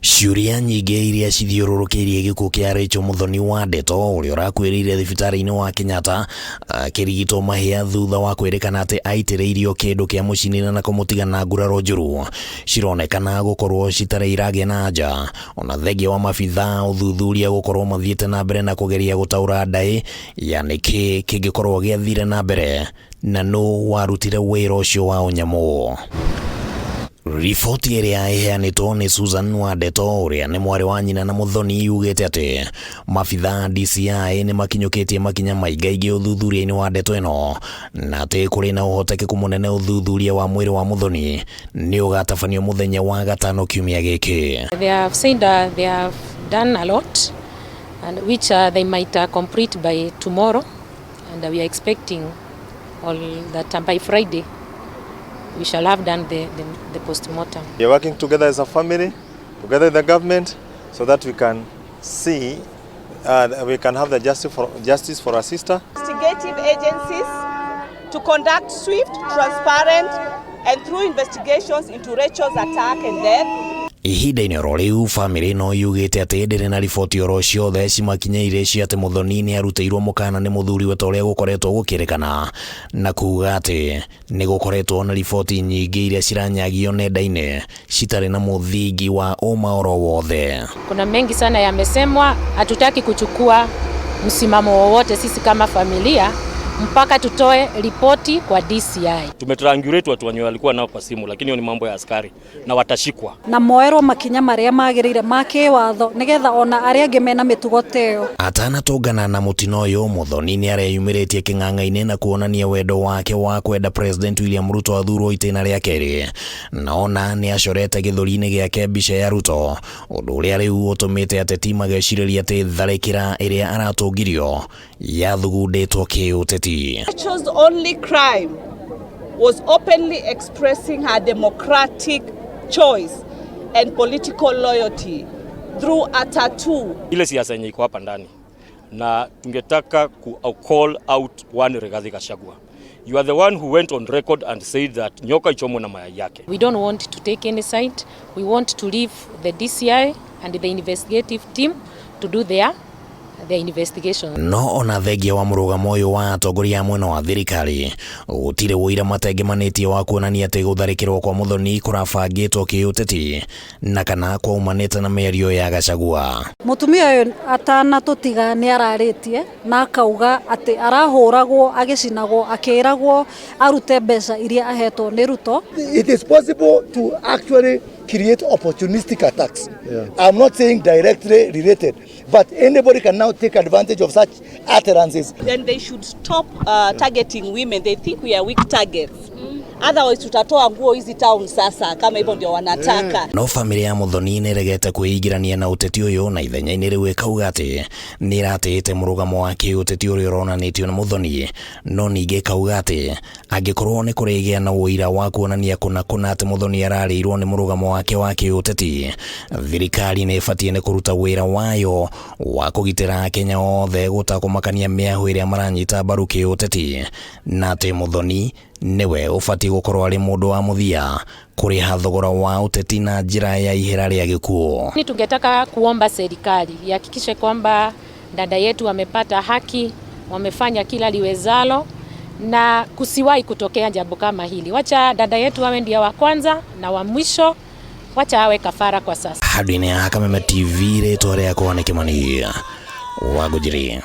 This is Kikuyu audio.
Ciũria nyingĩ iria cithiũrũrũkĩirie gĩkuũ kĩa Rachel Muthoni wa Ndeto ũrĩa ũrakuĩrĩire thibitarĩ-inĩ wa Kenyatta akĩrigitwo mahĩa thutha wa kwĩrĩkana atĩ aitĩrĩirio kĩndũ kĩa mũcinĩra na kũmũtiga na nguraro njũru cironekana gũkorwo citarĩ iragĩa na anja ona thengia wa mabithaa ũthuthuria gũkorwo mathiĩte na mbere na kũgeria gũtaũra ndaĩ ya nĩkĩ kĩngĩkorwo gĩathire na mbere na nũ warutire wĩra ũcio wa ũnyamũ. Riboti ĩrĩa ĩheanĩtwo nĩ Susan Wandeto ũrĩa nĩ mwarĩ wa nyina na Muthoni yugĩte atĩ mabithaa DCI nĩ makinyũkĩtie makinya maingaingĩ ũthuthuria-inĩ wa ndeto ĩno na atĩ kũrĩ na ũhotekeku mũnene ũthuthuria wa mwĩrĩ wa Muthoni nĩ ũgatabanio mũthenya wa gatano kiumia gĩkĩ. They have said they have done a lot and which they might complete by tomorrow, and we are expecting all that by Friday we shall have done the postmortem. We are working together as a family, together with the government, so that we can see, we can have the justice for our sister. Investigative agencies to conduct swift, transparent, and thorough investigations into Rachel's attack and death. Ihinda-inĩ oro rĩu, bamĩrĩ ĩno yugĩte atĩ ndĩrĩ na riboti oro ciothe cimakinyĩire cia atĩ Muthoni nĩ arutĩirwo mũkana nĩ mũthuriwe ta ũrĩa gũkoretwo gũkĩrĩkana, na kuga atĩ nĩ gũkoretwo na riboti nyingĩ iria ciranyagio nenda-inĩ citarĩ na mũthingi wa ũma oro wothe. Kuna mengi sana yamesemwa, hatutaki kuchukua msimamo wowote sisi kama familia mpaka tutoe ripoti kwa DCI. Tumetriangulate watu wenye walikuwa nao kwa simu, lakini hiyo ni mambo ya askari na watashikwa. Na moerwo makinya marĩa magĩrĩire ma kĩwatho nĩgetha ona arĩa angĩ mena mĩtugo ta ĩyo. Atanatũngana na mũtino ũyũ, Muthoni nĩ areyumĩrĩtie kĩng'ang'a-inĩ na kuonania wendo wake wa kwenda President William Ruto athurwo itĩna rĩa kerĩ, na ona nĩ acorete gĩthũri-inĩ gĩake mbica ya Ruto, ũndũ ũrĩa rĩu ũtũmĩte ateti magecirĩria atĩ tharĩkĩra ĩrĩa aratũngirio yathugundĩtwo kĩũteti. Rachel's only crime was openly expressing her democratic choice and political loyalty through a tattoo. Ile siasa yenye iko hapa ndani, na tungetaka ku call out one Rigathi Gachagua. You are the one who went on record and said that nyoka ichomwe na mayai yake. We don't want to take any side. We want to leave the DCI and the investigative team to do their investigation. No ona thengia wa mũrũgamo ũyũ wa atongoria a mwena wa thirikari, gũtirĩ ũira matengemanĩtie wa kuonania atĩ gũtharĩkĩrwo kwa Muthoni kũrabangĩtwo kĩũteti na kana kwaumanĩte na mĩario ya Gachagua. Mũtumia ũyũ atanatũtiga nĩ ararĩtie na akauga atĩ arahũragwo, agĩcinagwo, akĩragwo arute mbeca iria ahetwo nĩ Ruto. It is possible to actually create opportunistic attacks. I'm not saying directly related, but anybody can now take advantage of such utterances. Then they should stop targeting women. They think we are weak targets. Otherwise tutatoa nguo hizi town sasa kama hivyo ndio wanataka. No bamĩrĩ ya Muthoni nĩ ĩregete kwĩingĩrania na ũteti ũyũ, na ithenya-inĩ rĩu ĩkauga atĩ nĩ ĩratĩĩte mũrũgamo wa kĩũteti ũrĩa ũronanĩtio nĩ Muthoni, no ningĩ ĩkauga atĩ angĩkorwo nĩ kũrĩgĩa na ũira wa kuonania kũna kũna atĩ Muthoni ararĩirwo nĩ mũrũgamo wake wa kĩũteti, thirikari nĩ ĩbatiĩ nĩ kũruta wĩra wayo wa kũgitĩra Akenya othe gũtakũmakania mĩahũ ĩrĩa maranyita mbaru kĩũteti, na atĩ Muthoni nĩwe ũbatiĩ gũkorwo arĩ mũndũ wa mũthia kũrĩha thogora wa ũteti na njĩra ya ihera rĩa gĩkuũ. Ni tungetaka kuomba serikali ihakikishe kwamba dada yetu wamepata haki, wamefanya kila liwezalo na kusiwahi kutokea jambo kama hili. Wacha dada yetu awe ndiye wa kwanza na wa mwisho, wacha awe kafara kwa sasa. Handũ-inĩ ha Kameme TV, rĩtwa rĩakwa nĩ Kĩmani wa Ngũnjiri.